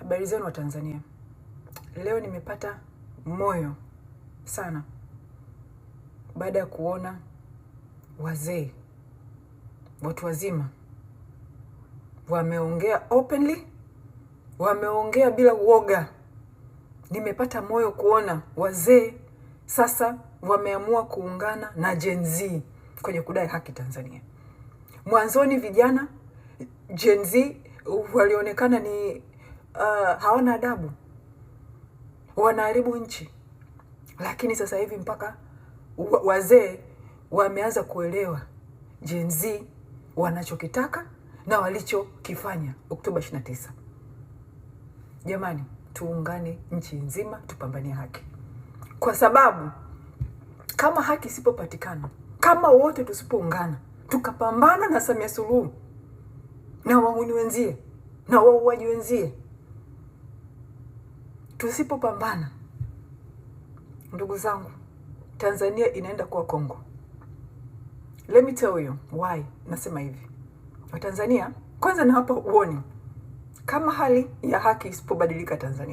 Habari zenu wa Tanzania. Leo nimepata moyo sana baada ya kuona wazee, watu wazima wameongea openly, wameongea bila uoga. Nimepata moyo kuona wazee sasa wameamua kuungana na Gen Z kwenye kudai haki Tanzania. Mwanzoni vijana Gen Z walionekana ni hawana adabu, wanaharibu nchi, lakini sasa hivi mpaka wazee wameanza kuelewa Gen Z wanachokitaka na walichokifanya Oktoba 29. Jamani, tuungane nchi nzima tupambanie haki, kwa sababu kama haki isipopatikana, kama wote tusipoungana tukapambana na Samia Suluhu na wahuni wenzie na wauaji wenzie, tusipopambana, ndugu zangu, Tanzania inaenda kuwa Kongo. Let me tell you why nasema hivi. Watanzania, kwanza nawapa warning, kama hali ya haki isipobadilika Tanzania